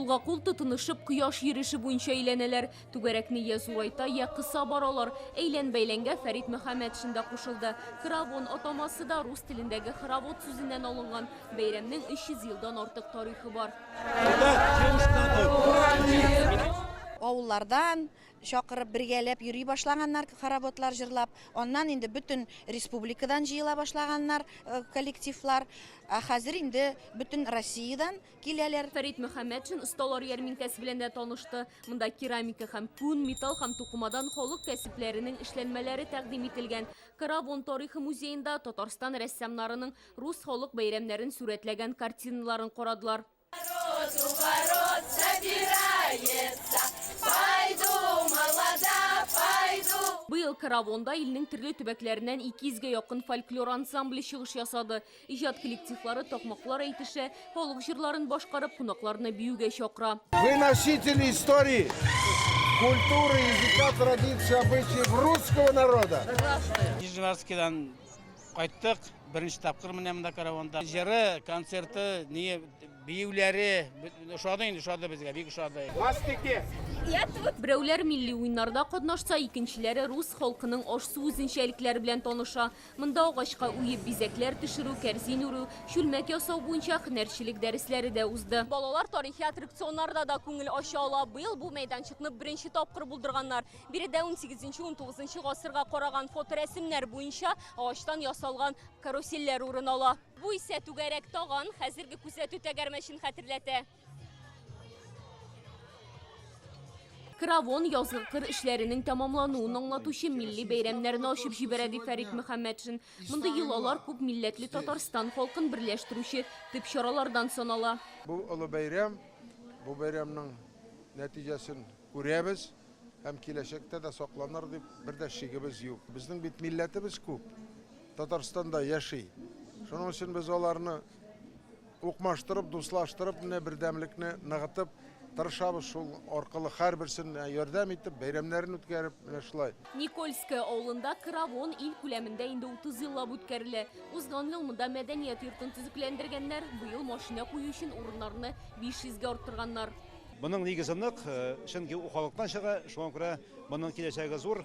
Кулга-кул тотынышып, кояш йөреше буенча әйләнәләр. Түгәрәкне йә зурайта, йә кыса баралар. Әйлән-бәйләнгә Фәрит Мөхәммәтшин да кушылды. Каравон атамасы да рус телендәге хоровод сүзеннән алынган. Бәйрәмнең 300 елдан артык тарихы бар. Авыллардан чакырып бергәләп йөри башлаганнар хороводлар җырлап. Аннан инде бөтен республикадан җыела башлаганнар коллективлар. Ә хәзер инде бөтен Россиядән киләләр. Фәрит Мөхәммәтшин осталар ярминкәсе белән дә танышты. Монда керамика һәм күн, металл һәм тукымадан халык кәсепләренең эшләнмәләре тәкъдим ителгән. Каравон тарихы музеенда Татарстан рәссамнарының рус халык бәйрәмнәрен сурәтләгән картиналарын карадылар. Быел Каравонда илнең төрле төбәкләреннән 200 гә якын фольклор ансамбле чыгыш ясады. Иҗат коллективлары такмаклар әйтешә, халык җырларын башкарып, кунакларны биюгә чакыра. Вы носители истории, культуры, языка, традиций, обычаев русского народа. Нижневартовскийдан кайттык. Беренче тапкыр менә монда Каравонда. Җыры, концерты, не биюләре ошады инде, ошады безгә, бик ошады. Берәүләр милли уеннарда катнашса, икенчеләре рус халкының аш-су үзенчәлекләре белән таныша. Монда агачка уеп бизәкләр төшерү, кәрзин үрү, чүлмәк ясау буенча һөнәрчелек дәресләре дә узды. Балалар тарихи аттракционнарда да күңел ача ала. Быел бу мәйданчыкны беренче тапкыр булдырганнар. Биредә унсигезенче-унтугызынчы гасырга караган фоторәсемнәр буенча агачтан ясалган карусельләр урын ала. Бу исә түгәрәк таган, хәзерге күзәтү тәгәрмәчен хәтерләтә. Каравон язгы кыр эшләренең тәмамлануын аңлатучы милли бәйрәмнәрне ачып җибәрә, ди Фәрит Мөхәммәтшин. Мондый йолалар күп милләтле Татарстан халкын берләштерүче төп чаралардан санала. Бу олы бәйрәм, бу бәйрәмнең нәтиҗәсен күрәбез һәм киләчәктә дә сакланыр дип бер дә шигебез юк. Безнең бит милләтебез күп, Татарстанда яши. Шуның өчен без аларны Укмаштырып, дуслаштырып, менә бердәмлекне ныгытып тырышабыз шул аркылы һәрберсенә ярдәм итеп, бәйрәмнәрен үткәреп, менә шулай. Никольское авылында Каравон ил күләмендә инде 30 еллап үткәрелә. Узган ел монда мәдәният йортын төзекләндергәннәр, быел машина кую өчен урыннарны 500 гә арттырганнар. Моның нигезе нык, чөнки ул халыктан чыга, шуңа күрә моның киләчәге зур.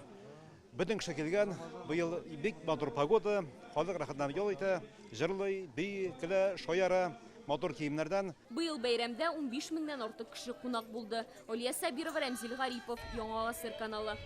Бөтен кеше килгән, быел бик матур погода, халык рәхәтләнеп ял итә, җырлый, бии, көлә, шаяра, матур киемнәрдән. Быел бәйрәмдә 15 меңнән артык кеше кунак булды. Алия Сабирова, Рәмзил Гарипов, Яңа Гасыр каналы.